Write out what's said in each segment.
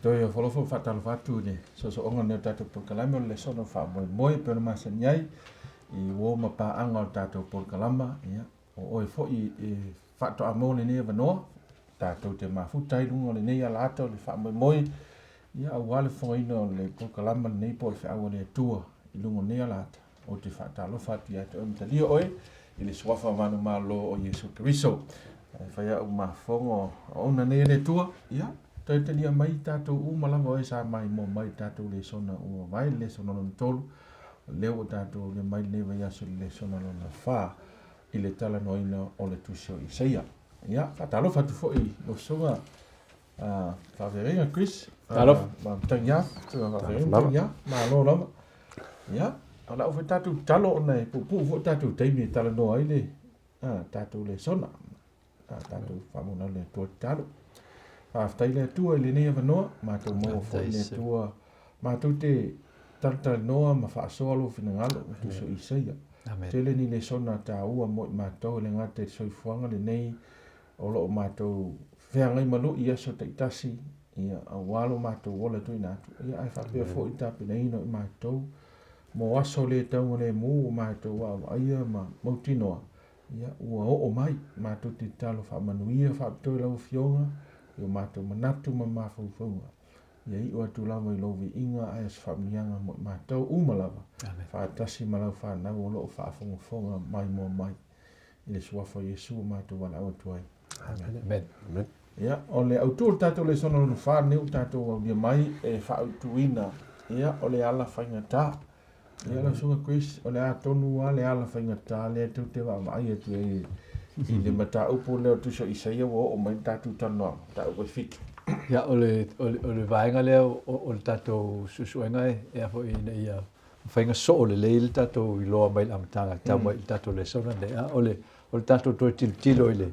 toe ofolofo faatalofa atu i le soosooga lenei o le tatou polokalame o le lesona o faamoemoe e pei ona masani ai i uo ma paaga o le tatou polokalama. Ia, o oe foi e faatoa maua lenei avanoa tatou te mafuta ai i luga o lenei alaata o le faamoemoe, ia, aua le fofogaina o le polokalama lenei po o le feau a le Atua i luga o lenei alaata. Ou te faatalofa atu ia te oe ma talia oe i le suafa manumalo o Iesu Keriso. E fai au mafofoga o ona nei e le Atua, ia, toe talia mai tatou uma lava o e sa maimoa mai i le tatou lesona ua mavae, le lesona lona 3, o lea ua tatou aulia mai lenei vaiaso i le lesona lona 4 i le talanoaina o le tusi o Isaia. Ia, faatalofa atu foi i lau susuga faafeagaiga Chris. Talofa. Ma Matagiā, susuga faafeagaiga Matagiā, malo lava. Ia, o lau foi tatou tatalo ona e puupuu foi tatou taimi e talanoa ai le tatou lesona. Tatou faamona le Atua tatalo. Faafetai le Atua i lenei avanoa, matou maua foi le Atua, matou te talatalanoa ma faasoa lou finagalo, o tusi o Isaia. Tele ni lesona taua mo i matou e le gata i le soifuaga lenei o lo o matou feagai ma lui i aso taitasi, ia, aua lo matou ola tuuina atu, ia, ae faapea foi le tapenaina o i matou mo aso le taugalemu ua matou vaavaaia ma mautinoa, ia, ua oo mai. Matou te tatalo faamanuia faapitoa i lau Afioga i o matou manatu ma mafaufauga, ia iu atu lava i lou viiga ae o se faamanuiaga mo i matou uma lava, faatasi ma lau fanau o lo o faafogafoga maimoa mai. I le suafa o Iesu ua matou valaau atu ai. Amen. Amen. Ia, o le autu o le tatou lesona lona 4 lenei ua tatou aulia mai e faautuina, ia, o le ala faigata. Ia, lau susuga Chris, o le a tonu lava le ala faigata lea tou te vaavaai atu ai i le mataupu lea o le tusi o Isaia ua oo mai le tatou talanoaga, mataupu e 7. Ia, o le, o le, o le vaega lea o, o le tatou suesuega e, e a foi ina ia mafai ona soo lelei le tatou iloa mai le amataga e tau mai i le tatou lesona lenei. A o le, o le tatou toe tilotilo i le,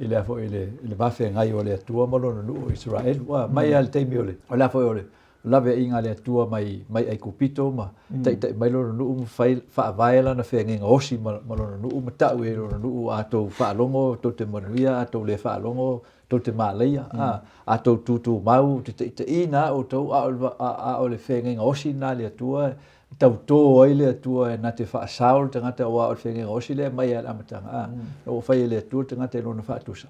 i le a foi, i le, i le va feagai o le Atua ma Lona nuu o Isaraelu. Ua mai lava i le taimi o le, o le a foi o le laveaiga a le Atua mai, mai Aikupito ma taitai mai Lona nuu ma fai, faavae Lana feagaiga osi ma, ma Lona nuu ma tau i ai Lona nuu, a outou faalogo tou te manuia, a outou le faalogo tou te malaia, a, a tou tutumau, ou te taitaiina lava outou, a o le, a, a o le feagaiga osi lena a le Atua, e tautō ai le Atua e na te faasao le tagata, aua o le feagaiga osi lea e aumai lava i le amataga, a, ina ua fai e le Atua le tagata i lona faatusa,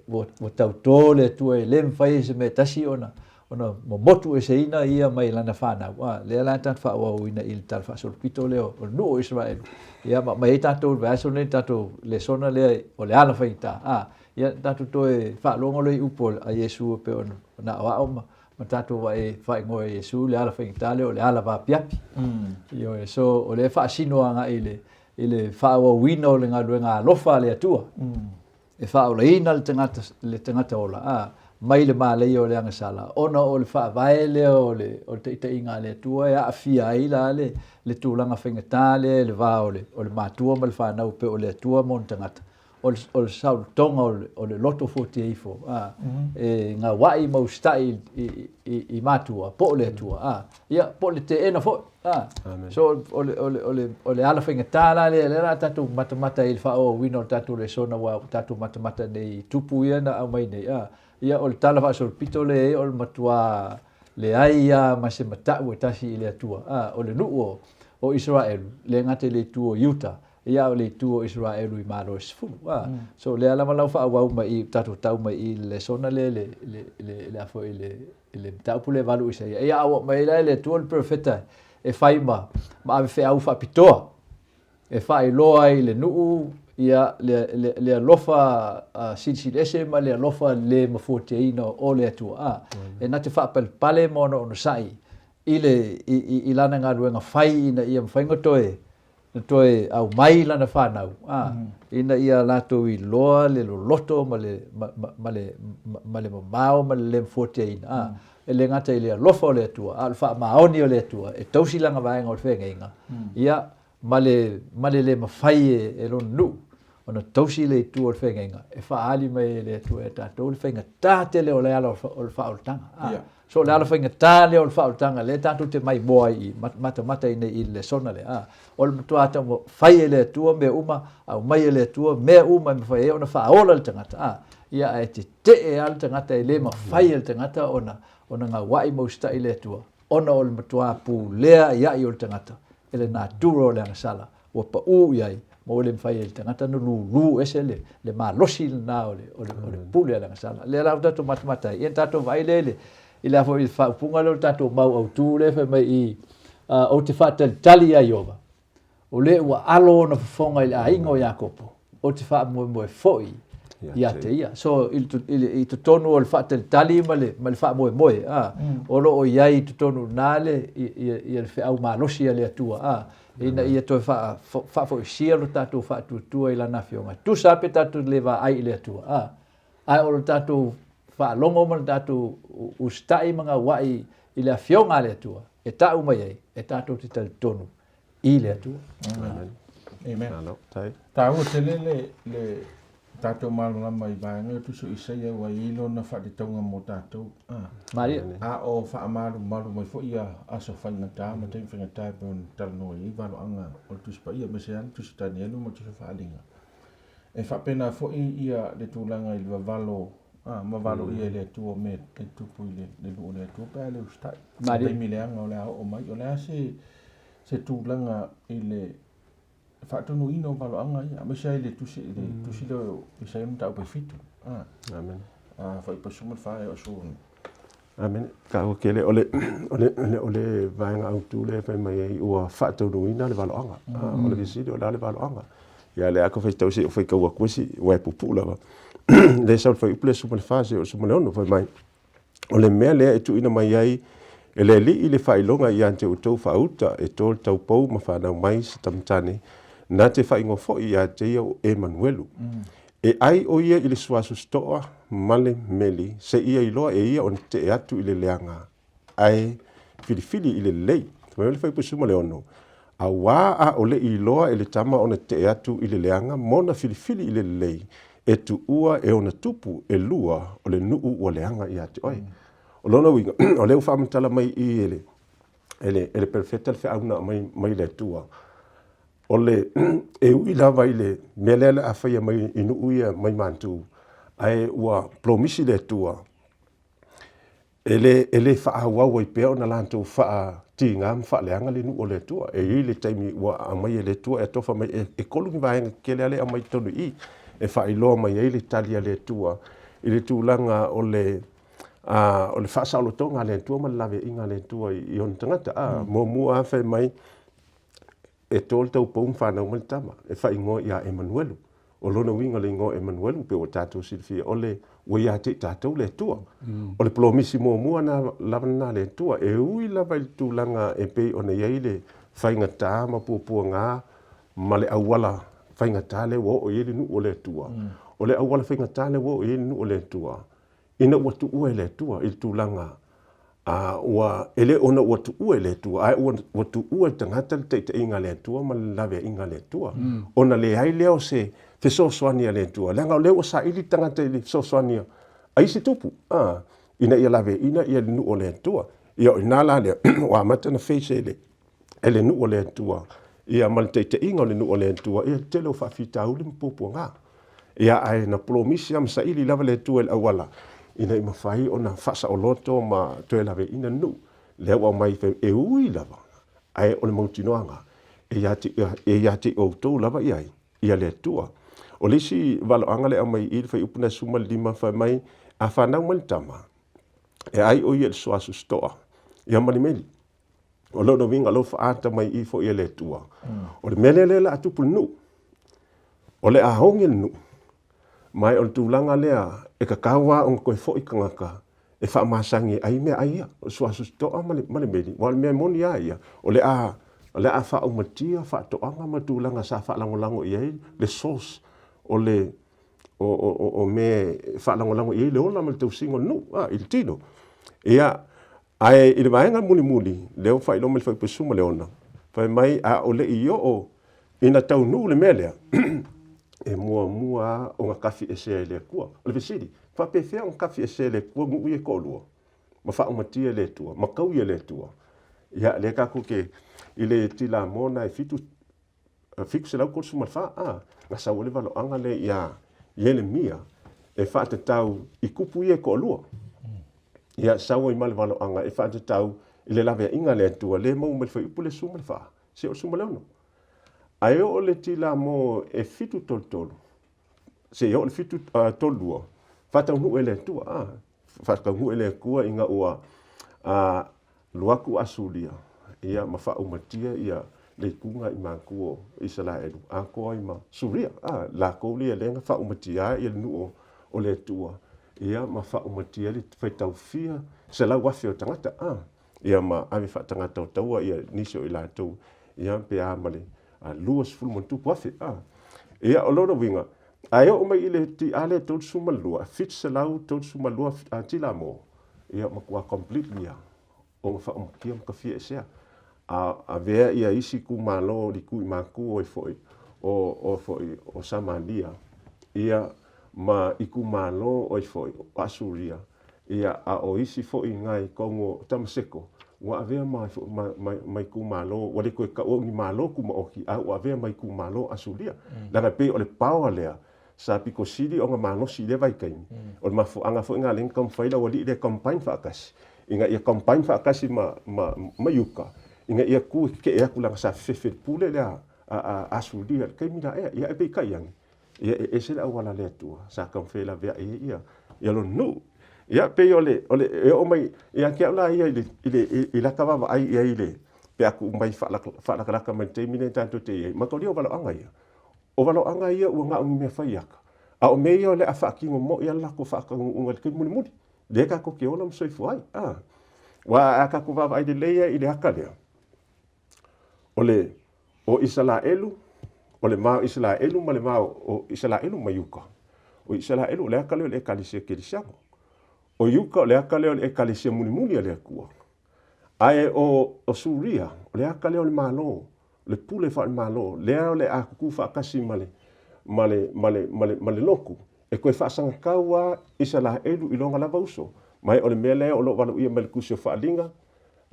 ua, ua tautō le Atua e le mafai e se mea e tasi ona, ona momotu eseina ia mai lana fanau, a, lea la tatou faaauauina i le Tala Faasolopito lea o le nuu o Isaraelu, ia ma aumai ai tatou i le vaiaso lenei le tatou lesona lea o le ala faigata, a. Ia, tatou toe faalogo lea i upu a Iesu e pei ona aoao ma, ma tatou vaai faaigoa e Iesu le ala faigata lea o le ala vaapiapi. Ioe, so o lea e faasino agai i le, i le faaauauina o le galuega alofa a le Atua e faaolaina le tagata, le tagata ola, a, mai le malaia o le agasala, ona o le faavae lea o le, o le taitaiga a le Atua e aafia ai la le, le tulaga faigata lea i le va o le, o le matua ma le fanau pei o le Atua ma ona tagata. O le, o le saolotoga o le, o le loto fuatia ifo, a, e gaua'i ma usitai i, i, i, i matua, po o le Atua, a, ia, po o le teena foi, a. Amen. So, o le, o le, o le, o le ala faigata la lea, lea la tatou matamata i le faaauauina o le tatou lesona, aua ua tatou matamata nei i tupu ia na aumai nei, a. Ia, o le tala faasolopito lea e i ai, o le matuā leai lava ma se mata'u e tasi i le Atua, a, o le nuu o, o Isaraelu, le gata i le itu o Iuta, Ia a o le itu o Isaraelu i malo e 10. A, so lea lava lau faaauau mai i, tatou tau mai i le lesona lea le, le, le, le a foi le, le mataupu lea e 8 o Isaia. Ia a ua aumai ai la e le Atua le perofeta e fai ma, ma ave feau faapitoa e faailoa ai i le nuu ia le, le, le alofa uh, silisili ese ma le alofa le mafuatiaina o le Atua. A, e na te faapalepale ma ona onosai i le, i, i, i lana galuega fai ina ia mafai ona toe na toe aumai lana fanau, ā, ina ia latou iloa le loloto ma le, ma, ma, ma le, ma le mamao ma le le mafuatiaina, ā, e le gata i le alofa o le Atua, a o le faamaoni o le Atua e tausi lana vaega o le feagaiga, ia, ma le, ma le le mafai e, e lona nuu ona tausi le itu o le feagaiga e faaali mai e le Atua ia tatou le faigata tele o le ala o le faaolataga. Ā, So o le ala faigata lea o le faaolataga lea tatou te maimoa ai i matamata i nei i le lesona lea. Ā, o le matua taumafai e le Atua mea uma, aumai e le Atua mea uma e mafai ai ona faaola le tagata. Ā, Ia, ae tetee lava le tagata, e le mafai e le tagata ona, ona gauai ma usitai i le Atua, ona o le matuā puleaiai o le tagata e le natura o le agasala ua paū i ai, ma ua le mafai e le tagata ona lūlū ese le, le malosi lena o le, o le, o le pule a le agasala. Lea la ua tatou matamata ai, ia ona tatou vaai lea i le, i le a foi i le faaupuga lea o le tatou mau autū lea e fai mai i, Ou te faatalitali iā Ieova, O le ua alo ona fofoga i le aiga o Iakopo, ou te faamoemoe foi ia te ia. So, i, i, i totonu o le faatalitali ma le, ma le faamoemoe, a, o lo o i ai i totonu na le, i, i, i le feau malosi a le Atua, a, ina ia toe faa, faafoisia lo tatou faatuatua i Lana Afioga. Tusa pe tatou le vaai i le Atua, a, ae o le tatou faalogo ma le tatou usitai ma gauai i le Afioga a le Atua, e tau mai ai, e tatou te talitonu i le Atua. Amen. Amen. Malo, tai. Tāua tele le, le tātou malamalama i vaega o Tusi o Isaia ua i ai lona faatatauga mo tātou. Ah. Maria. A o faamalumalu mai foi ia aso faigata ma taimi faigata e pei ona talanoa i ai valoaga o le Tusi Paia, aemaise lava le Tusi Tanielu ma le Tusi o Faaaliga. E faapena foi ia le tulaga i le vavalo ah, ma valo ia i le Atua o mea e tupu i le, le nuu o le Atua pe a le usitai. Maria. Taimi leaga o le a oo mai, o le a se se tulaga i le faatonuina o valoaga ia, aemaise ai le tusi, le tusi lea o Isaia mataupu e 7. Ah. Amen. Ah, fuaiupu 14 e oo 16. Amen. Taua tele o le o le o le vaega autu lea e fai mai ai ua faataunuuina le valoaga. O le fesili o le a le valoaga. Ia lea ka faitau seia faitau atu isi ua e puupuu lava. Lea e sau le fuaiupu lea 14 seia oo 16 fai mai, o le mea lea e tuuina mai ai e le Alii le faailoga ia te outou faauta e to le taupou ma fanau mai se tamatane, na te faaigoa foi ia te ia o Emanuelu. E ʻai ʻo ia i le suasusitoa ma le meli, seia iloa e ia ona tetee atu i le leaga, ae filifili i le lelei. Fai mai le fuaiupu 16, Auā ʻaʻole i iloa e le tama ona tetee atu i le leaga mona filifili i le lelei, e tuua e ona tupu elua o le nuu ua leaga ia te oe. O lona uiga, o lea ua faamatala mai i i e le, e le, e le perofeta le feau na aumai mai le Atua, O le, e ui lava i le mea lea le a faia mai i nuu ia mai Matu, ae ua polomisi le Atua, e le, e le faaauau ai pea ona latou faatiga ma faaleaga le nuu o le Atua. E i ai le taimi ua aumai e le Atua e atofa mai, e, e kolu ni vaega tetele lea e aumai i totonu i i, e faailoa mai ai le tali a le Atua i le tulaga o le, a, o le faasaolotoga a le Atua ma le laveaiga a le Atua i, i ona tagata. A, muamua lava fai mai, E to le taupou ma fanau mai le tama, e faaigoa ia Emanuelu. O lona uiga o le igoa Emanuelu, pei ua tatou silafia, o le ua ia te i tatou le Atua. O le polomisi muamua na lava lena a le Atua, e ui lava i le tulaga e pei ona i ai le faigata ma puapuaga ma le auala faigata lea ua oo i ai le nuu o le Atua. O le auala faigata lea ua oo i ai le nuu o le Atua, ina ua tuua e le Atua i le tulaga a ua e le ona ua tuua e le Atua ae ua ua tuua e le tagata le taitaiga a le Atua ma le laveaiga a le Atua ona leai lea o se fesoasoani a le Atua leaga o lea ua saili le tagata i le fesoasoani a isi tupu a ina ia laveaiina ia le nuu o le Atua. Ia o i ina la lea ua amata ona face e le e le nuu o le Atua ia ma le taitaiga o le nuu o le Atua ia le tele o faafitauli ma puapuaga. Ia ae na polomisi lava ma saili lava le Atua i le auala ina ia mafai ona faasaoloto ma toe laveaiina le nuu. Lea ua aumai e ui lava ae o le mautinoaga e ia te, e ia te outou lava i ai ia le Atua. O le isi valoaga lea e aumai i i le fuaiupu na 15 fai mai, a fanau mai le tama, e ai ʻo ia i le suasusitoa ia ma le meli. O lona uiga o lea ua faaata mai i i foi e le Atua. O le mea lea lea o le a tupu i le nuu. O le a oge le nuu, ma o le tulaga lea e tatau lava ona toe foi tagata e faamasani e ai meaai ia, o le suasusitoa ma le, ma le meli, aua o le mea moni lava ia, o le a, o le a faaumatia faatoaga ma tulaga sa faalagolago i ai le source o le, o, o, o, o mea e faalagolago i ai le ola ma le tausiga o le nuu, a, i le tino. Ia, Ae i le vaega mulimuli, lea ua faailoa mai le fuaiupu 16, fai mai, a o le i oo ina taunuu le mea lea, e muamua lava ona tafi esea e le Atua. O le fesili, faapefea ona tafi esea e le Atua nuu ia e toalua, ma faaumatia e le Atua, ma taui e le Atua? Ia, lea tatou te, i le Tilamoa lena e 7, 734, a, na sau ai le valoaga lea ia Ielemia e faatatau i kupu ia e toalua. Ia, sau ai ma le valoaga e faatatau i le laveaiga a le Atua lea e maua mai le fuaiupu le 14 seia oo i le 16. Ae oo le tila mo e 7:33 seia oo i le 7:32, faataunuu e le Atua, a, faataunuu e le Atua ina ua alu atu Asuria, ia ma faaumatia ia le ituga i matua o Isaraelu atoa ai ma Suria, a, latou ia lea na faaumatia ai le nuu o le Atua, ia ma faaumatia le faitau fia 100,000 o tagata, a, ia ma ave faatagata o taua ia nisi o i latou, ia pe a ma le 20,000+, a. Ia, o lona uiga, ae oo mai i le TA lea 32, 732 tila mo, ia matua completely lava ona faaumatia ma tafia esea. A avea ia isi itumalo o le itu i matua o foi o foi o Samaria ia ma itumalo o foi o Asuria ia a o isi foi na i totonu o Tamaseko ua avea ma ma itumalo ua le toe taua o ni malo tumaoti a ua avea ma itumalo o Asuria. Leaga e pei o le power lea sa pito sili ona malosi i lea vaitaimi. O le mafuaaga foi lena lea na taumafai le aualii lea e combine faatasi, ina ia combine faatasi ma, ma, ma Iuta, ina ia tu e tetee atu leaga sa fefefe i le pule lea a, a Asuria i le taimi la ea. Ia ae peitai ane, ia e ese le auala a le Atua sa taumafai e laveai ai ia, ia lona nuu. Ia pei o le, o le, e oo mai ia te au la ia i le, i le, i lata vaavaai i ai i le, pe a tuu mai faalatalata mai i le taimi lenei tatou te i ai, mataulia o valoaga ia. O valoaga ia ua na o ni mea fai ata, a o mea ia o le a faatino moi lava le latou faataunuuga i le taimi mulimuli, lea tatou te ola ma soifua ai. A, aua a tatou vaavaai lelei lava i le ata lea, o le o Isalaelu, o le va o Isalaelu ma le va o Isalaelu ma Iuta. O Isalaelu o le ata lea o le Ekalesia Kerisiano. O Iuta o le ata lea o le Ekalesia mulimuli a le Atua. Ae o Suria, o le ata lea o le Malo, le pule faale-Malo, lea o le a tutu faatasi ma le, ma le, ma le, ma le, ma le lotu, e toe faasagatau lava Isaraelu i lona lava uso. Ma o le mea lea o lo o valaauia mai le Tusi o Faaaliga,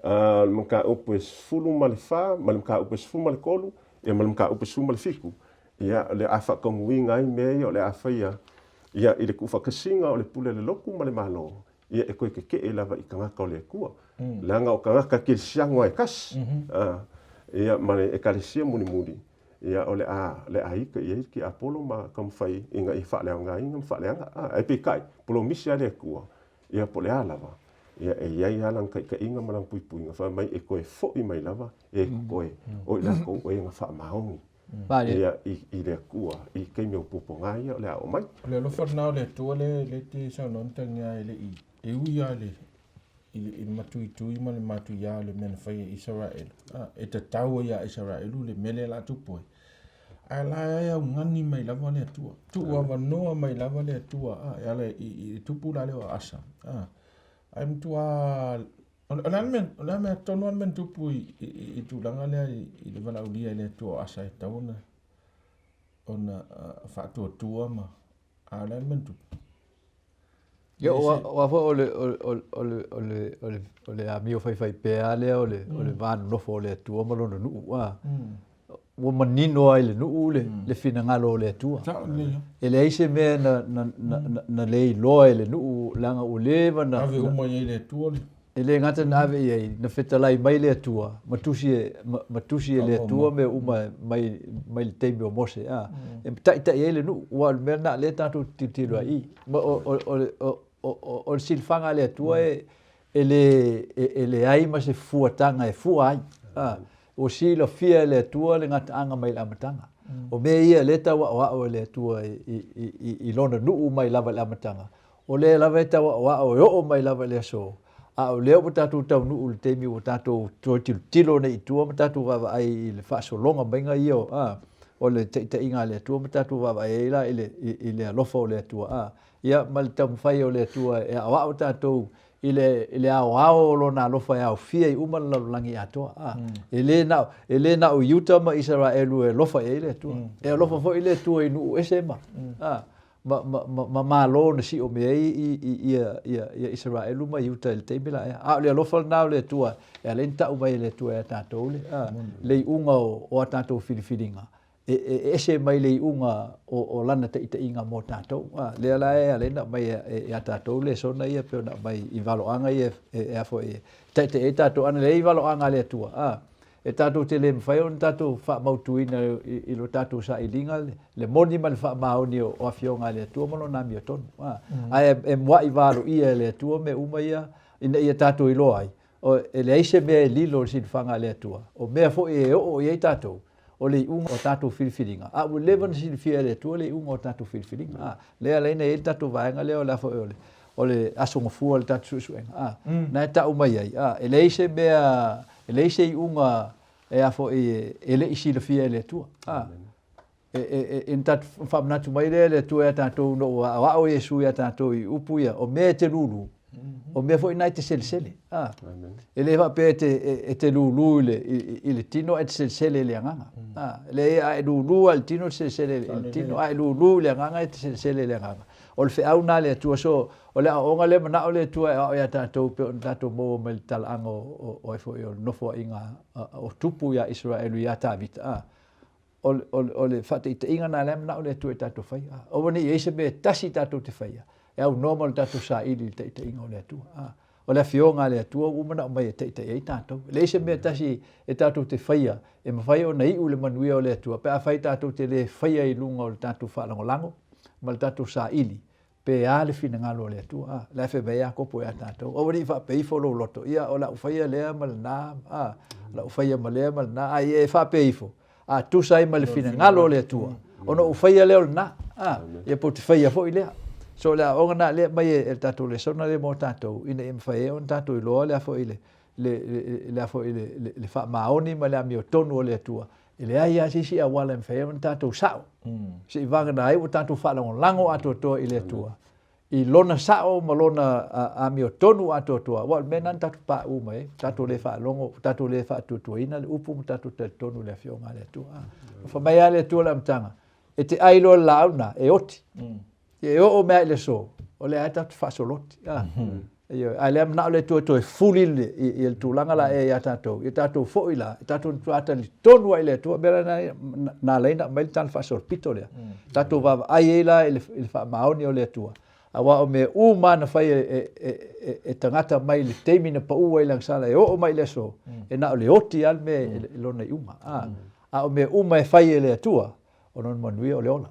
o le mataupu e 14 ma le mataupu e 13, ia ma le mataupu e 17, ia, o le a faataunuuina ai mea ia o le a faia, ia, i le tuufaatasiga o le pule a le lotu ma le Malo, ia e toe tetee lava i tagata o le Atua. Leaga o tagata kerisiano lava e tasi, ia ma le Ekalesia mulimuli, ia o le a le a ita i ai le tiapolo ma taumafai ina ia faaleaogaina ma faaleaga. Ae peitai, polomisi lava le Atua, ia po o le a lava, ia e i ai lava lana taitaiga ma lana puipuiga, fai mai e toe foi mai lava e totoe o i latou o e na faamaoni. Ia, i le Atua, i taimi o puapuaga ia o le a oo mai. O le alofa lena o le Atua lea e te saunoa ma tagia e le i, e ui lava i le, i le, i le matuitui ma le matuia o le mea na fai e Isaraelu, a, e tatau ai ia Isaraelu le mea lea o le a tupu ai. Ae la e augani mai lava le Atua, tuuavanoa mai lava le Atua, a, e ala i, i le tupu la lea o Asa, a, ae matua O le a le mea, o le a mea tonu lava le mea na tupu i, i, i tulaga lea i, i le valaaulia i le Atua o Asa e tatau ona, ona uh, faatuatua ma, a o le a le mea na tupu? Ia, o a foi o le, o le, o le, o le, o le, o le amio faifaipea lea o le, o le va nonofo o le Atua ma lona nuu, a. Ua manino lava i le nuu le, le finagalo o le Atua. E leai se mea na, na, na, na, na le iloa e le nuu, leaga ua leva na... Ave uma i ai le Atua le... E le gata na ave i ai, na fetalai mai le Atua, ma tusi e, ma, ma tusi e le Atua mea uma mai, mai le taimi o Mose, a. E taitai ai le nuu, aua o le mea lena lea tatou te tilotilo ai i i. Ma o, o, o, o, o, o le silafaga a le Atua e, e le, e, e leai ma se fuataga e fua ai, a. Ua silafia e le Atua le gataaga mai le amataga. O mea ia lea e tau aoao e le Atua i Lona nuu mai lava i le amataga, o lea lava e tau aoao e oo mai lava i le aso, a o lea ua tatou taunuu i le taimi ua tatou toe tilotilo nei i tua ma tatou vaavaai i le faasologa maiga ia o le taitaiga a le Atua ma tatou vaavaai ai la i le alofa o le Atua, a, ia ma le taumafai o le Atua e aoao tatou i le, i le aoao o Lona alofa e aofia ai uma le lalolagi atoa. A, E le na, e le na o Iuta ma Isaraelu e alofa i ai le Atua. E alofa foi le Atua i nuu ese ma, a, ma, ma, ma, ma malo na siomia ai i, i, ia, ia, ia Isaraelu ma Iuta i le taimi la ea. A o le alofa lena o le Atua e ala ai ona tau mai e le Atua ia tatou le, a, le iuga o, o a tatou filifiliga. e ese mai le iuga o Lana taitaiga mo tatou. A, lea la e ala ai ona aumai ia tatou lesona ia pei ona aumai i valoaga ia e a foi e taitai ai tatou. Ana leai valoaga a le Atua, a, e tatou te le mafai ona tatou faamautuina i lo tatou sailiga le moni ma le faamaoni o Afioga a le Atua ma Lona amiotonu. A, ae e muai valoia e le Atua mea uma ia ina ia tatou iloa ai, e leai se mea e lilo i le silafaga a le Atua, o mea foi e oo i ai tatou, o le iuga o tatou filifiliga, a ua leva ona silafia e le Atua le iuga o tatou filifiliga. A, lea e ala ai ona i ai le tatou vaega lea o le a foi o le, o le Aso Gafua o le tatou suesuega, a, na e tau mai ai, a, e leai se mea, e leai se iuga e a foi e le i silafia e le Atua. A, e na tatou faamanatu mai lea e le Atua ia tatou ina ua aoao Iesu ia tatou i upu ia, o mea e te lūlū, o mea foi na e te selesele. A, e le faapea e te lūlū i le tino ae te selesele i le agaga. A, leai, a e lūlū lava i le tino e te selesele i le tino, a e lūlū i le agaga e te selesele i le agaga. O le feau na a le Atua. So, o le aoaoga lea manao le Atua e aoao ia tatou pei ona tatou maua mai le talaaga o ai foi o le nofoaiga o tupu ia Isaraelu ia Tavita. A, o le faataitaiga lena o lea e manao le Atua i tatou faia. Aua ne i i ai se mea e tasi tatou te faia e aunoa ma le tatou saili i le taitaiga o le Atua. O le Afioga a le Atua ua uma ona aumai e taitai ai tatou. E leai se mea e tasi e tatou te faia e mafai ona iu i le manuia o le Atua pe afai tatou te le faia i luga o le tatou faalagolago ma le tatou saili pe a le finagalo o le Atua, a, la e fai mai ai Iakopo ia tatou, aua ne i faapea ifo lou loto, ia o le a ou faia lea ma lena, a, o le a ou faia ma lea ma lena, a ia e faapea ifo, a tusa ai ma le finagalo o le Atua, ona ou faia lea o lena, a, ia po o te faia foi lea. So o le aoaoga lena lea e aumai e le tatou lesona lea mo tatou, ina ia mafai ai ona tatou iloa le a foi le, le, le a foi le, le, le faamaoni ma le amiotonu o le Atua, E leai lava se isi auala e mafai ai ona tatou sao, seivagana ai ua tatou faalagolago atoatoa i le Atua, i Lona sao ma Lona amiotonu atoatoa, aua o le mea lena na tatou pauu mai ai, tatou le faalogo, tatou le faatuatuaina le upu ma tatou talitonu i le Afioga a le Atua. Fai mai lava le Atua i le amataga, e te ai loa i le laau lena, e oti. E oo mai lava i le aso, o lea lava tatou te faasoloti. Ioe, a o lea e manao le Atua e toe fuli le tulaga la ea ia tatou, ia tatou foi la, ia tatou matua talitonu lava i le Atua. O le mea lena na ala ai ona aumai le tala faasolopito lea. Tatou vaavaai ai la i le faamaoni o le Atua, aua o mea uma lava na fai e tagata mai le taimi na pau ai le agasala e oo mai i le aso, e na o le oti lava le mea i lona iuga. A o mea uma e fai e le Atua, O lona manuia o le ola,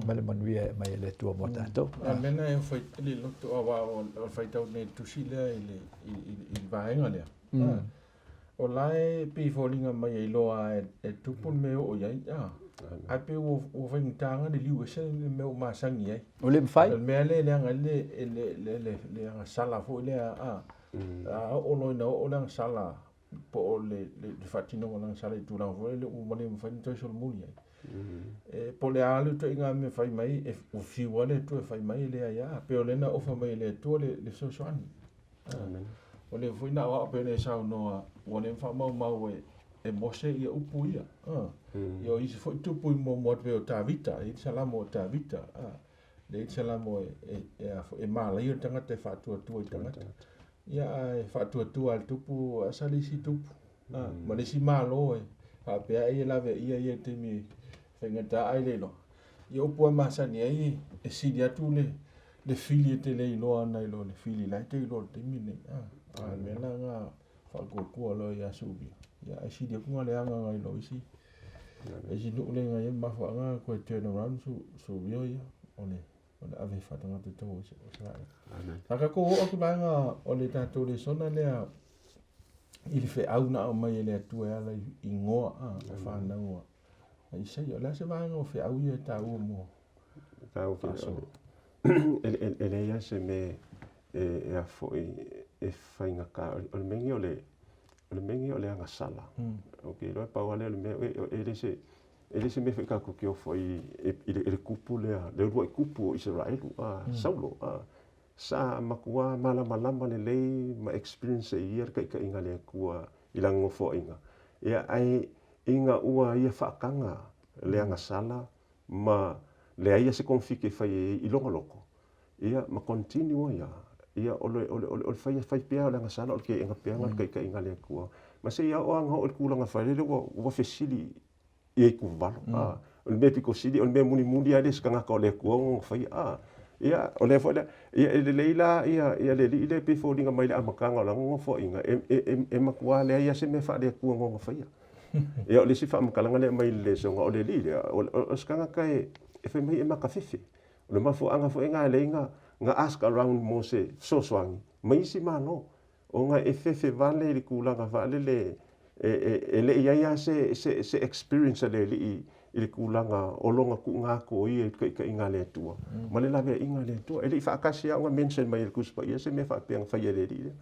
ma le manuia e aumai e le Atua mo tatou. A mea na e fai le loto aua o le faitau nei le tusi lea i le i i le vaega lea. O la e pei e foliga mai e iloa e tupu le mea e oo i ai. Ae pei ua faigata ona liliu ese le mea ua masani ai. Ua le mafai. O le mea lea e leaga ai le le le agasala foi lea a oo loa ina oo le agasala po o le faatinoga o le agasala i tulaga foi lele ua le mafai ona toe solomuli ai. E, po o le a le ituaiga mea fai mai, e, ua fiu lava le Atua e fai mai, e leai lava. Pei o lea na ofa mai e le Atua le, le fesoasoani. O lea foi na aoao pei ona e saunoa, ua le faamaumau e, e Mose ia upu ia. Ia o isi foi tupu i muamua atu pei o Tavita, e i ai le Salamo o Tavita. Lea e i ai le Salamo e, e, e, a foi, e malaia le tagata e faatuatua i tagata. Ia ae faatuatua e le tupu asa le isi tupu ma le isi malo e faapea ai e laveaia ia i le taimi e faigata ai le iloa. Ia upu e masani ai e sili atu le le fili e te le iloa ana i lo le fili la e te iloa i le taimi lenei. A o le mea la na faatuatua loa ia Sulia. Ia ae sili atu na leaga nai lo isi isi nuu lea na i ai mafuaaga toe turn around Sulia ia o le o le ave faatagata i totonu o Isaraelu. Sa tatou oo atu vaega o le tatou lesona lea i le feau na aumai e le Atua e ala i igoa o fanau a Isaia. O le a se vaega o feau ia e taua mo faasolo? E leai lava se mea e a foi e faigata. O le mea lenei o le o le mea lenei o le agasala. Ou te iloa e pau lava lea o le mea e le se E le se mea foi tatou te ofo ai i le kupu lea, le uluai kupu o Isaraelu, a Saulo, a, sa matua malamalama lelei ma experience e ia le taitaiga a le Atua i lana nofoaiga. Ia, ae ina ua ia faataga le agasala ma leai se konofiti e fai ai i lona loto, ia, ma continue ai lava, ia, o le, o le, o le fai, fai pea o le agasala, o le teena pea lena o le taitaiga a le Atua. Ma seia oo lava ina oo i le tulaga failele ua, ua fesili i ai tuvalo. O le mea pito sili, o le mea mulimuli lava e le o se tagata o le Atua ona ona faia. A, ia, o lea foi la, ia, e lelei la ia, ia le alii lea e pei e foliga mai i le amataga o lana nofoaiga, e, e, e, e matuā leai lava se mea faale-Atua na ona faia. Ia, o le isi faamatalaga lea e aumai i le lesona, o le alii lea, o, o, o se tagata e, e fai mai e makafefe. O le mafuaaga foi lena e ala ai na, na ask around mo se fesoasoani mai isi Malo, ona e fefe vale i le tulaga faalele e le i i ai lava se experience a le alii i le tulaga o lona tuuga atu o ia i le taitaiga a le Atua ma le laveaiga a le Atua. E le i faatasi lava ona mention mai e le Tusi Paia se mea faapea na faia e le alii lea.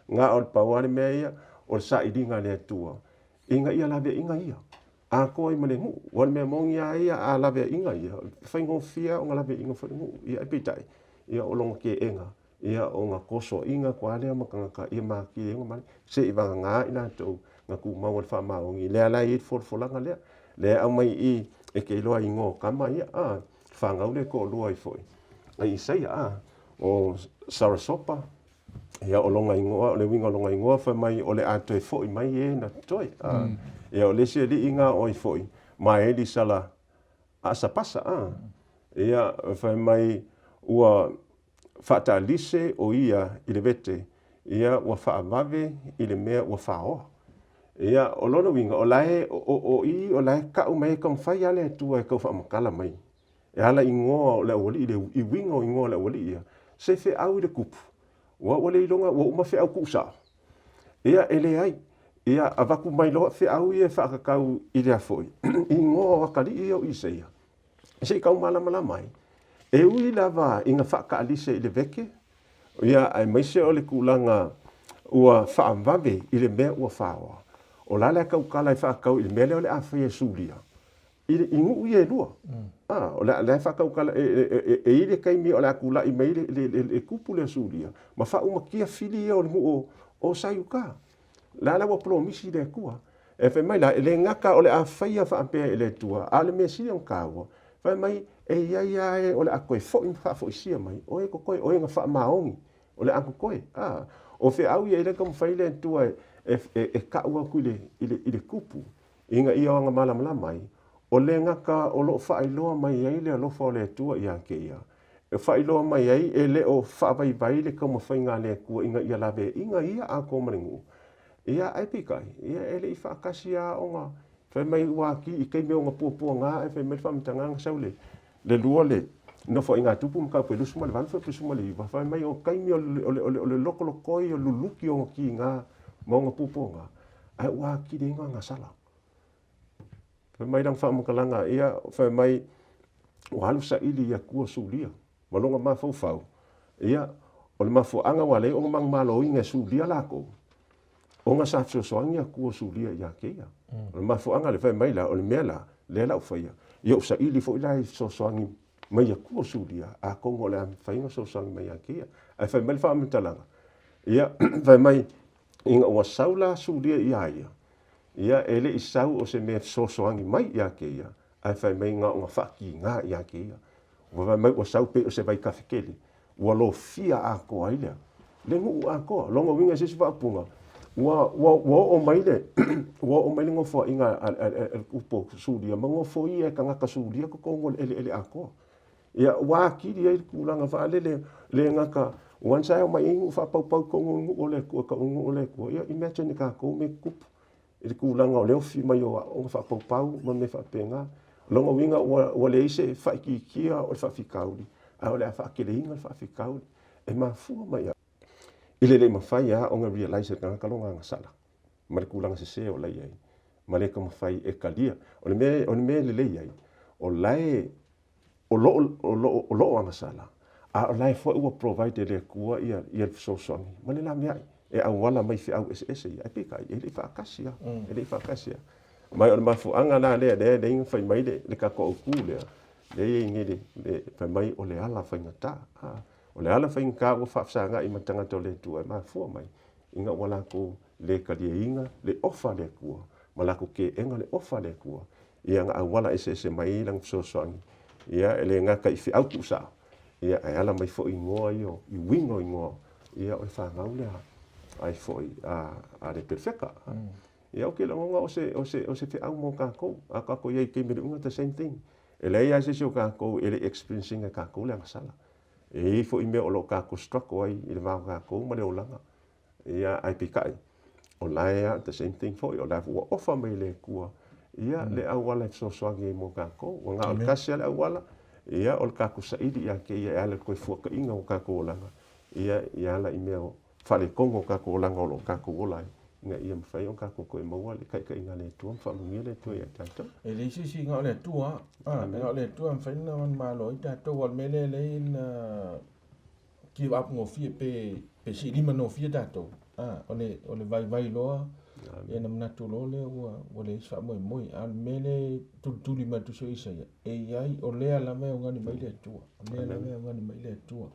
Na o le pau lava le mea ia, o le sailiga a le Atua ina ia laveaiga ia atoa ai ma le nuu. Aua o le mea moni lava ia, a laveaiga ia, e faigofie lava ona laveaiga foi le nuu. Ia ae peitai, ia o lona teena Ia o na tosoaiga atu lava lea ma tagata ia matili ai ona male, se i vagana i latou na tumau ai le faamaoni. Lea la e i ai le folafolaga lea, lea e aumai i i, e te iloa i igoa o tama ia, a, fanau lea e toalua ai foi a Isaia, a, o Sarasopa, ia o lona igoa, o le uiga o lona igoa fai mai o le a toe foi mai e na totoe, a. Ia o le isi alii na o ai foi, Maeli Sala Asapasa, a. Ia fai mai ua Faataalise o ia i le vete, ia ua faavave i le mea ua faoa. Ia, o lona uiga, o la e, o, o i, o la e kau mai e taumafai lava le Atua e tau faamatala mai e ala i igoa o le aualii, le i uiga o igoa o le aualii ia, se feau i le kupu, ua, ua le iloga, ua uma feau tuusao. Ia, e leai. Ia, avatu mai loa feau ia e faatatau i le a foi, i igoa o atalii ia o Isaia. Se i tau malamalama ai, e ui lava ina faataalise i le veke, ia, aemaise o le tulaga ua faavave i le mea ua faoa, o la le a tautala e faatau i le mea lea o le a faia e Sulia, i, i nuu ia e lua. Ah, o le a faatautala, e i ai le taimi o le a tulai mai le, le, le, le kupu lea Sulia, ma faaumatia fili ia o le nuu o, o Saiuka. La la ua polomisi le Atua. E fai mai la, e le gata o le a faia faapea e le Atua, a o le mea sili ona taua, fai mai, e i ai lava e o le a toe foi ma faafoisia mai, o e totoe, o e na faamaoni, o le a totoe. A, o feau ia e le taumafai le Atua e, e, e, e kau atu i le, i le, i le kupu, ina ia ona malamalama ai, o le gata o lo o faailoa mai ai le alofa o le Atua ia te ia, E faailoa mai ai e le o faavaivai le taumafaiga a le Atua ina ia laveaiga ia atoa ma le nuu. Ia, ae peitai, ia e le i faatasi lava ona fai mai ua ati i taimi o ona puapuaga ae fai mai le faamatalaga na sau le le lua le nofoaiga a Tupu mataupu e 28 29, fai mai o taimi o le o le o le lokolokoi o luluki o ona tiga ma ona puapuaga ae ua atili ai ona agasala. Fai mai lana faamatalaga, ia, fai mai, ua alu saili i Atua Sulia ma lona mafaufau, ia, o le mafuaaga ua ala ai ona manumaloina e Sulia lakou, ona sa fesoasoani Atua Sulia ia te ia. O le mafuaaga lea, fai mai la, o le mea la, lea la ua faia, ia ua saili foi la i fesoasoani mai Atua Sulia, atonu o le a mafai ona fesoasoani mai ia te ia. Ae fai mai le faamatalaga, ia, fai mai, ina ua sau la Sulia ia ia, Ia, e le i sau o se mea fesoasoani mai ia te ia, ae fai mai na ona faatiga ia te ia. Ua fai mai ua sau pei o se vaitafe tele, ua lofia atoa ai le, le nuu atoa. Lona uiga i se isi faaupuga, ua, ua, ua oo mai le, ua oo mai le nofoaiga a, a, a, a le kupu o Sulia ma nofoia e tagata Sulia totonu o le eleele atoa. Ia, ua atili ai le tulaga faalele, le gata, once lava e omai ai nuu faapaupau i totonu o le nuu o le Atua, tau nuu o le Atua, ia imagine e tatou mea tutupu i le tulaga o le ofi mai o aoga faapaupau ma mea faapena. O lona uiga ua, ua leai se faaitiitia o le faafitauli, ae o le a faateleina le faafitauli. E mafua mai i le le mafai lava ona realize e le tagata lona agasala ma le tulaga sese o la e i ai, ma le taumafai e talia. O le mea, o le mea e lelei ai, o la e o lo o, o lo o, o lo o agasala, a o la e foi ua provide e le Atua ia, ia le fesoasoani ma le laveai e auala mai feau eseese ia. Ae peitai, e le i faatasi lava, e le i faatasi lava. Ma o le mafuaaga la lea, lea e leai ona fai mai le, le tatou autu lea, lea e i ai nei le, le, fai mai o le ala faigata. A, o le ala faigata ua faafesagai ma tagata o le Atua e mafua mai ina ua latou le taliaina le ofa a le Atua ma latou teena le ofa a le Atua ia na auala eseese mai ai lana fesoasoani, ia e le gata i feau tuusao, ia ae ala mai foi i igoa ia, i uiga o igoa, ia o le fanau lea ai foi a, a le perofeta. Ia ou te lagona o se, o se, o se feau mo tatou, a tatou i ai i taimi o le uiga, the same thing. E leai lava se isi o tatou e le i experience ina e tatou le agasala. E i ai foi mea o lo o tatou struggle ai i le va o tatou ma le olaga. Ia, ae peitai, o la e the same thing foi, o la e ua ofa mai e le Atua ia le auala e fesoasoani ai mo tatou. Ua na o le tasi lava le auala, ia o le tatou saili ia te Ia e ala i le toe fuataiga o tatou olaga, ia e ala i mea faaletonu o tatou olaga o lo o tatou ola ai, ina ia mafai ona tatou toe maua le taitaiga a le Atua ma faamanuia le Atua ia tatou. E leai se isi na o le Atua, na o le Atua e mafai ona manumalo ai tatou. Aua o le mea lea e ala ai ona give up gofie pe pe siilima gofie tatou a o le o le vaivai loa ia ona manatu loa lea ua ua leai se faamoemoe. A o le mea lea e tulituli mai le Tusi o Isaia, e i ai o lea lava e augani mai le Atua, o lea lava e augani mai le Atua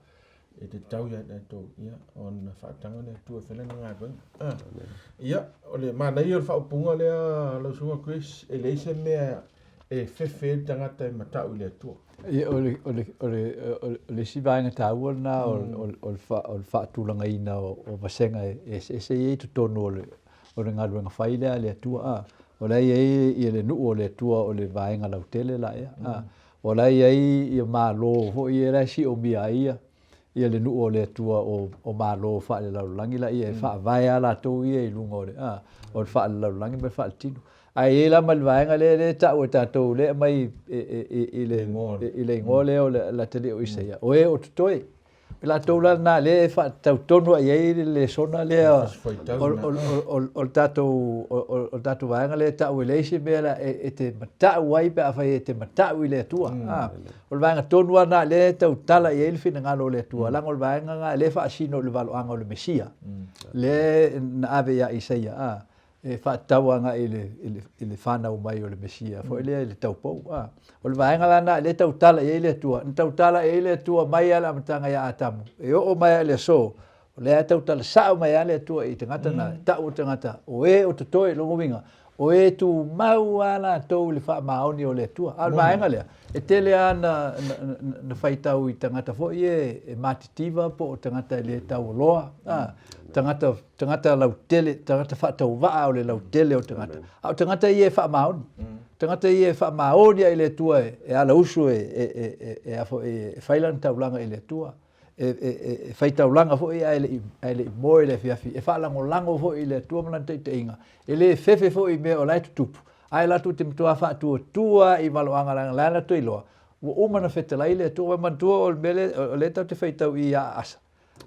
e tatau ia tatou ia ona faataga le Atua e fai lana galuega. A ia o le manaia o le faaupuga lea lau Susuga Chris, e leai se mea e fefe ai le tagata e matau i le Atua. Ia, o le, o le, o le, o le isi vaega taua lena o, o, o, le, fa, o le faatulagaina o, o vasega e eseese ia i totonu o le, o le galuega fai lea a le Atua. A, o la e i ai ia le nuu o le Atua o le vaega lautele la ea. A, o la e i ai ia Malo foi ia la e siomia ai ia, ia le nuu o le Atua o, o Malo faalelalolagi laia e faavae lava latou ia i luga o le, a, o le faalelalolagi ma le faaletino. Ae i ai la ma le vaega lea lea e tau e tatou lea e aumai i le i le igoa lea o le atalii o Isaia, o e o totoe. O latou la lena lea e faatatau tonu lava i ai le lesona lea o le tatou o le tatou vaega lea e tau e leai se mea la e te matau ai pe afai e te matau i le Atua. O le vaega tonu lava lena lea e tautala i ai le finagalo o le Atua, leaga o le vaega lena lea e faasino i le valoaga o le Mesia lea na ave ia Isaia e faatatau agai i le, i le, i le fanau mai o le Mesia foi lea i le taupou. A. O le vaega la lena lea e tautala i ai le Atua. Na tautala i ai le Atua mai lava i le amataga ia Atamu, e oo mai lava i le aso, o lea e tautala sao mai lava le Atua i tagata na, tau o tagata, o e o totoe, lona uiga, o e tumau lava latou i le faamaoni o le Atua. A o le vaega lea, e tele lava na, na, na, na faitau i tagata foi e, e matitiva po o tagata e le taualoa, a, tagata tagata lautele, tagata faatauvaa o le lautele o tagata. A o tagata ia e faamaoni. Tagata ia e faamaoni ai i le Atua e, e alausu e, e, e, e, e, a foi, e fai lana taulaga i le Atua. E, e, e, e fai taulaga foi ae le i, ae le i moe i le afiafi. E faalagolago foi i le Atua ma lana taitaiga. E le fefe foi i mea o la e tutupu, ae latou te matua faatuatua i valoaga leaga la e latou iloa, ua uma ona fetalai le Atua. Ua manatua o le mea lea, o lea tatou te faitau i ia Asa.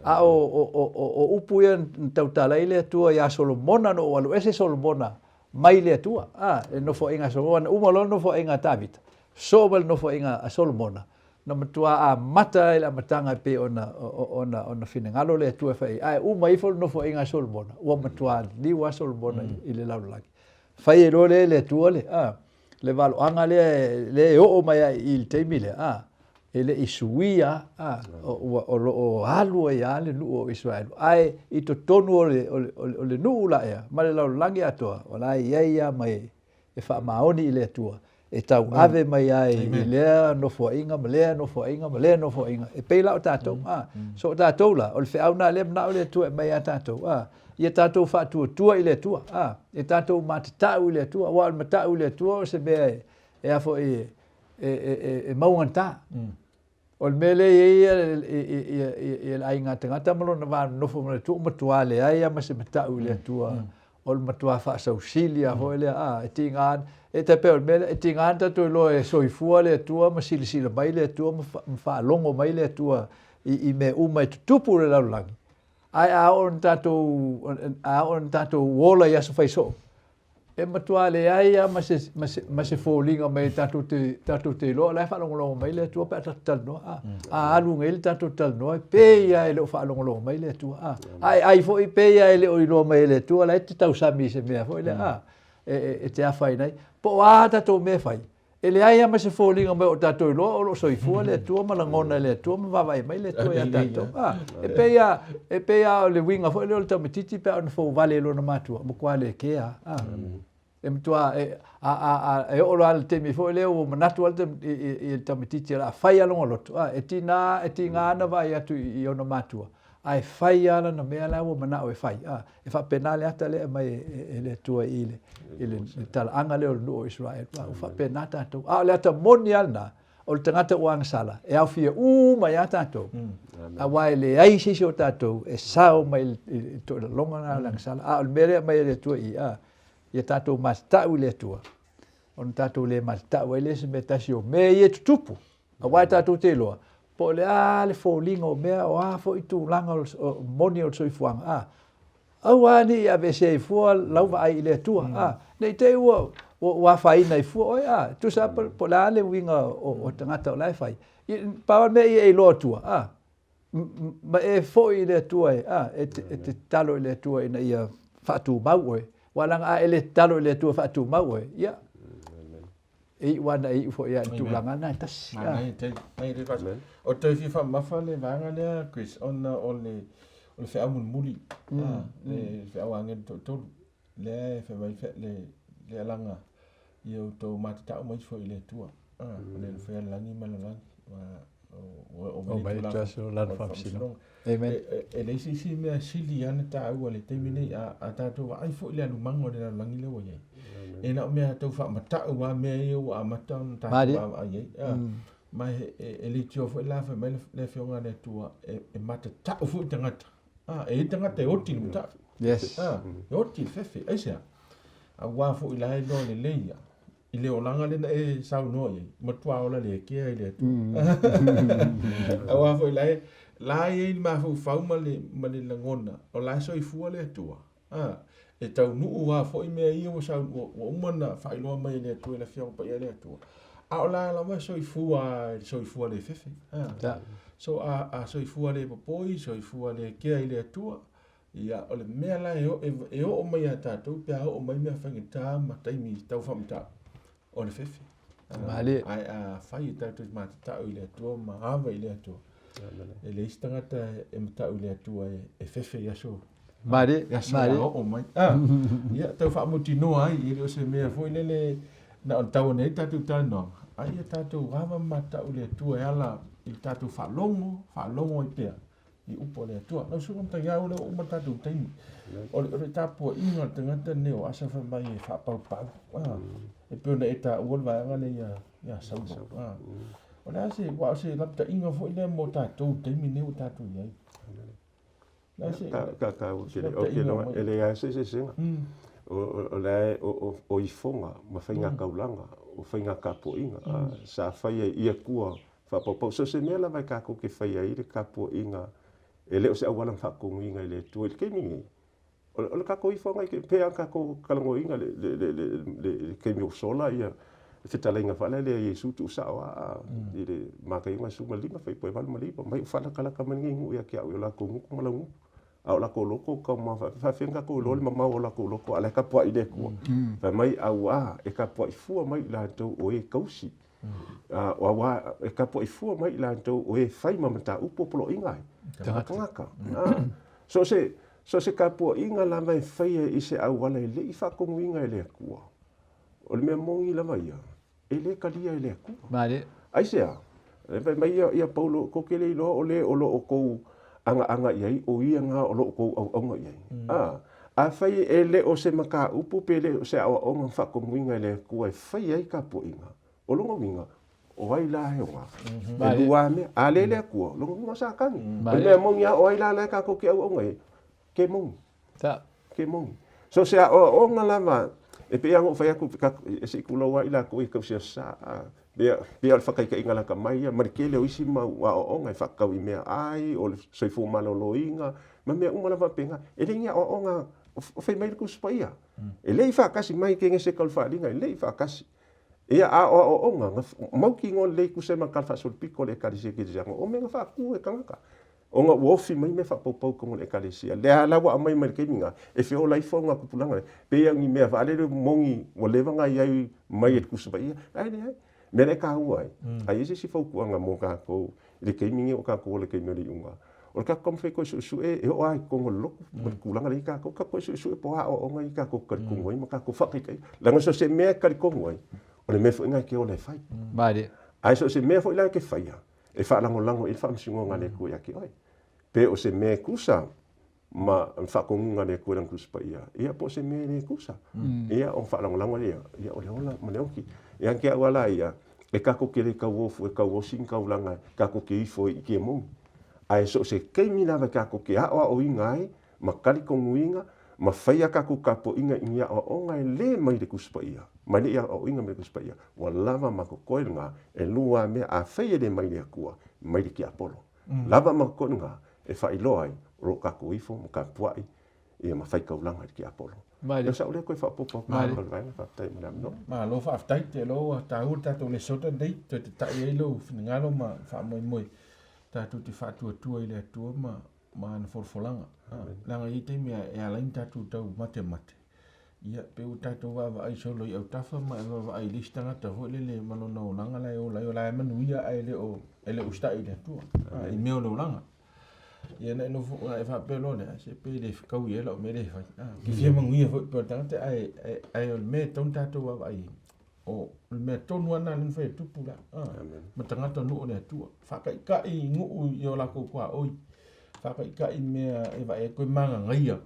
A o, o, o, o, o upu ia na tautala ai le Atua iā Solomona na ua alu ese Solomona mai le Atua. A, le nofoaiga a Solomona, na uma loa le nofoaiga a Tavita, soo mai le nofoaiga a Solomona, na matua amata ai le amataga e pei ona, ona, ona finagalo le Atua e fai ai. Ae uma ifo le nofoaiga a Solomona, ua matua liu lava Solomona i, i le lalolagi. Fai ai loa lea e le Atua le, a, le valoaga lea, lea e oo mai ai i le taimi lea, a, e le i suia, a, o, o lo o alu ai lava le nuu o Iseraelu. Ae i totonu o le, o le, o le nuu la ea, ma le lalolagi atoa, o la e i ai lava ma e, e faamaoni i le Atua, e tauave mai ai i lea nofoaiga ma lea nofoaiga ma lea nofoaiga, e pei la o tatou. A, so o tatou la, o le feau lena lea e manao le Atua e aumai ia tatou, a, ia tatou faatuatua i le Atua, a, ia tatou matatau i le Atua, aua o le matau i le Atua o se mea e, e a foi, e, e, e, e maugata. O le mea lea e i ai le aiga tagata ma lona va nonofo ma le Atua, ua matua leai lava ma se matau i le Atua, o le matua faasausili lava foi lea, a, e tiga, e tai pei o le mea lea, e tiga ona tatou iloa e soifua le Atua ma silasila mai le Atua ma faalogo mai le Atua i mea uma e tutupu i le lalolagi. Ae a oo ina tatou, a oo ina tatou ola i aso fai soo, e matua leai lava ma se, ma se, ma se foliga mai tatou te, tatou te iloa o la e faalogologo mai le Atua pe a tatou talanoa. A, a alu nei le tatou talanoa, e pei lava e le o faalogologo mai le Atua. A, a e ai foi, pei lava e le o iloa mai e le Atua, la e te tausami i se mea foi lea, a, e, e, e te afaina ai. Po o a tatou mea e fai, E leai lava ma se foliga mai o tatou iloa o lo o soifua le Atua ma lagona e le Atua ma vaavaai mai le Atua ia tatou. A, e pei lava, e pei lava o le uiga foi lea o le tamaitiiti pe a ona fouvale i lona matua, matua le kea lava. A, e matua, e, a, a, a, e oo loa i le taimi foi lea ua manatu lava le, i, i, i le tamaitiiti o le a fai lava lona loto. A, e tiga, e tiga ona vaai atu i, i ona matua. Ae fai lava lana mea la ua manao e fai, a. E faapena le ata lea e aumai e le Atua i le, i le talaaga lea o le nuu o Isaraelu, a ua faapena tatou. A o le ata moni lava lena, o le tagata ua agasala, e aofia uma ai lava tatou, aua e leai se isi o tatou e sao mai i le toilaloga lena o le agasala. A o le mea lea e aumai e le Atua i i, a, ia tatou matatau i le Atua, ona tatou le matatau ai lea i se mea tasi o mea ia e tutupu. Aua e tatou te iloa, po o le a le foliga o mea, o a foi tulaga o moni o le soifuaga, a, aua ne i aveesea ai fua lau vaai i le Atua, a, ne i te i ua, ua afaina ai fua oe, a, tusa lava po o le a le uiga o tagata o la e fai. Pau lava le mea ia e iloa atua, a, ma e foi i le Atua e, a, e te, e te tatalo i le Atua ina ia faatumau oe. Aua leaga a e le tatalo i le Atua e faatumau oe, ia, e iu lava na e iu foi lava i le tulaga lena e tasi. Manaia tele. Manaia tele Pastor. O toe fia faamamafa le vaega lea Chris ona o le o le feau mulimuli le feau a agelu toatolu lea e fai mai le le alaga ia outou matatau mai foi i le Atua. O le faia le lagi ma le lalolagi. Ua o mai le Tulafono o lana faamasinoga. Amen. E leai se isi mea sili lava ona taua i le taimi nei, a tatou vaai foi i le alumaga o le lalolagi lea ua i ai. E na o mea tau faamatau lava mea ia ua amata ona tatou vaavaai i ai. Ma e leitioa foi la fai mai le Afioga a le Atua e matatau foi tagata. E i ai tagata e oti i le matau. Yes. E oti i le fefe. Aisea? Aua foi la e iloa lelei lava i le olaga lea na e saunoa i ai, matua ola le kea i le Atua. Aua foi la e, la e i ai le mafaufau ma le, ma le lagona, o la e soifua le Atua. A, e taunuu lava foi mea ia ua, sau, ua, ua uma ona faailoa mai e le Atua i le Afioga Paia a le Atua. A o la lava e soifua i le soifua le fefe. A, so a, a soifua le popoi, soifua le kea i le Atua, Ia, o le mea la e, e, e oo mai ia tatou pe a oo mai mea faigata ma taimi tau faamatau, o le fefe. Malie. Ae a fai e tatou te matatau i le Atua ma ava i le Atua, e leai se tagata e matau i le Atua e, e fefe i aso Malie, i aso malie. oo mai. Ah, ia, tau faamautinoa ai, e le o se mea foi lele na o le tau ane ai tatou talanoaga, a ia tatou ava ma matatau i le Atua e ala i le tatou faalogo, faalogo ai pea i upu a le Atua. Lau Susuga Mataiao, lea ua uma le tatou taimi. O le, o le tapuaiga a le tagata lenei o Asa fai mai e faapaupau. Ah, e pei ona e taua le vaega lea ia, ia Saulo. Ah, o le a se, aua o se lapataiga foi lea mo tatou i le taimi lenei ua tatou i ai. O le a se, Ka, ka, ka, o ke, o ke loa, e leai se eseesega. O, o la e, o, o, o ifoga ma faigakaulaga, o faigakapuaiga, sa fai ai i Atua Faapaupau. So o se mea lava e kākou ke fai ai le tapuaiga, e le o se auala na faatonuina e le Atua i le taimi nei. O le, o le kākou ifoga i ke, pei lava ona kākou talanoaina le, le, le, le, le, le taimi o sola ia le fetalaiga foi lea a Iesu tuusao a i le Mataio 15 fuaiupu e 89, mai o faalatalata mai lenei nuu ia te au i o latou gutu ma lau gutu. A o latou loto tau mamao faapea, faafefea ona tatou iloa le mamao o latou loto a o la e tapuai le Atua. Fai mai, auā e tapuai fua mai i latou o e tausi. Auā e tapuai fua mai i latou o e fai ma mataupu o poloaiga ai. Tagata. So se, so se tapuaiga lava e faia i se auala e le i faatonuina e le Atua, o le mea moni lava ia, e le talia e le Atua. Malie. Aisea? E fai mai ia, ia Paulo, tou te le iloa o le o lo o tou agaaga i ai, o ia na o lo o tou auauna i ai. A, afai e le o se mataupu pe le o se aoaoga na faatonuina e le Atua e fai ai tapuaiga, o lona uiga, o ai la e oga? E lua lava mea. A le le Atua, o lona uiga o Satani. O le mea moni lava, o ai la la e tatou te auauna i ai? Ke moni. Ke moni. So se aoaoga lava, e pei lava ona ou fai atu, se i tulou lava i latou i tausi aso sa, pei o le faataitaiga lata mai ia, ma le tele o isi mau aoaoga e faatatau i meaai, o le soifua maloloina, ma mea uma lava faapena. E le ni aoaoga o fai mai le Tusi Paia. E le i faatasi mai Kenese tau le faaaliga, e le i faatasi. Ia, a o aoaoga, na mautinoa lelei tusa ai ma le talafaasolopito a le Ekalesia Kerisiano, o mea na faatu e tagata. Ona ua ofi mai mea faapaupau i totonu o le Ekalesia. Lea la ua aumai mai le taimi lena, e feola ifo ona tupulaga lea, pei lava o ni mea faalele moni ua leva ona i ai mai e le Tusi Paia, ae leai. O le mea lea e taua ai, a i ai se isi fautuaga mo tatou i le taimi lenei o tatou ola i le taimi o le iuga, o le tatou taumafai e toe suesue, e oo lava i totonu o le lotu ma le tulaga lea i ai tatou, tatou toe suesue po o a aoaoga ia tatou te talitonu ai ma tatou faataitaiga. Leaga so o se mea e talitonu ai, o le mea foi lena e te ola e fai. Ae so o se mea foi la e te faia, e faalagolago i ai le faamasinoga a le Atua ia te oe. Pe o se mea e tusa ma le faatonuga a le Atua i Lana Tusi Paia, ia po o se mea e le tusa. Ia ona faalagolago lea, ia o le ola ma le oti. Ia te au lava la ia, e tatou te le tauofu e tauosi ni taulaga tatou te ifo ai i tiamoni. Ae so o se taimi lava tatou te aoaoina ai ma talitonuina ma fai a tatou tapuaiga i ni aoaoga e le mai le Tusi Paia, ma e le i aoaoina mai le Tusi Paia, ua lava ma totoe lena, e lua lava mea, afai e le mai le Atua, mai le tiapolo. Lava ma totoe lena e faailoa ai o lo o tatou ifo ma tapuai ia ma fai taulaga i le tiapolo. Ia sa ou le toe faaopoopo atu i le vaega, faafetai mo le avanoa. Malo faafetai, te iloa ua taua le tatou lesona lenei, toe tata'i ai lou finagalo ma faamoemoe tatou te faatuatua i le Atua ma ma ana folafolaga. Leaga e i ai taimi e ala ai ona tatou tau matemate, ia pei ua tatou vaavaai solo i autafa ma e vaavaai i le isi tagata foi lele ma lona olaga la e ola ai, o la e manuia ae le o e le o usitai i le Atua i mea o le olaga. Ia na e nofo na e faapea loa lea, se pei e le fetaui ai lau mea lea e fai. Ou te fia manuia foi pei o le tagata ae ae o le mea e tatau ona tatou vaavaai i ai, o le mea tonu lava lena lea na fai e tupu la, ma tagata o nuu o le Atua. Faataitai nuu i o latou tuaoi, faataitai mea e vaai atu e magagaia,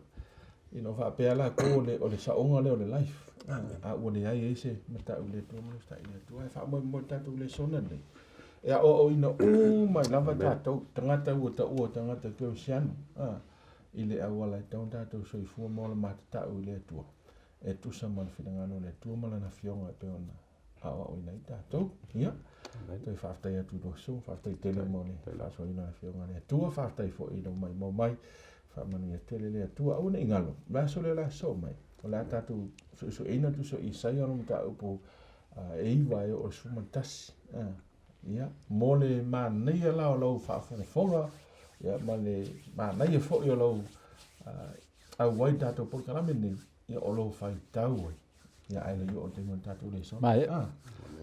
ina ua faapea latou o le saoga lea o le life, a ua leai ai se matau i le Atua ma le usitai i le Atua. Ae faamoemoe i le tatou lesona lenei, e aoaoina uma ai lava tatou, tagata ua taua o tagata kerisiano, i le auala e tatau ona tatou soifua ma ola matatau i le Atua. e tusa ma le finagalo o le Atua ma Lana Afioga e pei ona aoaoina ai tatou. Ia, toe faafetai atu i lou aso, faafetai tele mo le faasoaina o le Afioga a le Atua, faafetai foi i lou maimoa mai, faamanuia tele le Atua. Aua ne i galo, o le aso lea o le a sosoo mai, o le a tatou suesueina Tusi o Isaia lona mataupu e 9 e oo i le 11. Ia, mo le manaia la o lau faafogafoga, ia, ma le manaia foi o lau auai i le tatou polokalame lenei, ia o lou faitau ai. Ia ae le i oo i le taimi o le tatou lesona. Maea. Ah,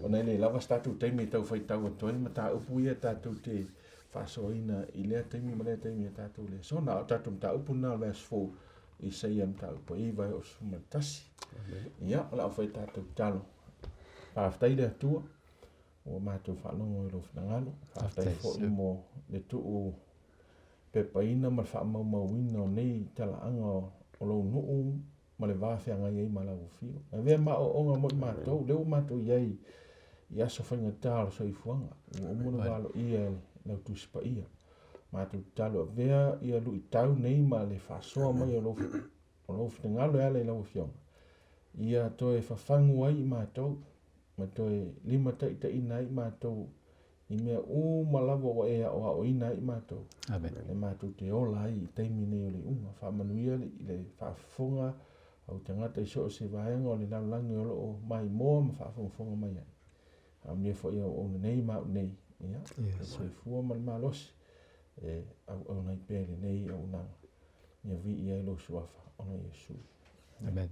ona e le lava se tatou taimi e tau faitau atu ai mataupu ia tatou te faasoaina i lea taimi ma lea taimi i a tatou lesona. A o tatou mataupu lena o le vaiaso fou, Isaia mataupu e 9 e oo i le 11. Ia, o le a fai tatou tatalo. Faafetai le Atua, ua matou faalogo i lou finagalo. Faafetai foi mo le tuu pepaina ma le faamaumauina o nei talaaga o lou nuu ma le va feagai ai ma lau afio. E avea ma aoaoga mo i matou, lea ua matou i ai i aso faigata o le soifuaga, ua uma ona valoia e lau Tusi Paia. Matou tatalo avea ia luitau nei ma le faasoa mai o lou, o lou finagalo e ala i lau Afioga, ia toe fafagu ai i matou, ma toe limataitaiina ai i matou i mea uma lava ua e aoaoina ai i matou. Amen. E matou te ola ai i taimi nei o le iuga. Faamanuia i le faafofoga au tagata i so o se vaega o le lalolagi o lo o maimoa ma faafogafoga mai ai. Faamanuia foi auauna nei ma au nei. Ia, le soifua ma le malosi e auauna ai pea i lenei auaunaga. Ia viia ai lou suafa ona o Iesu. Amen.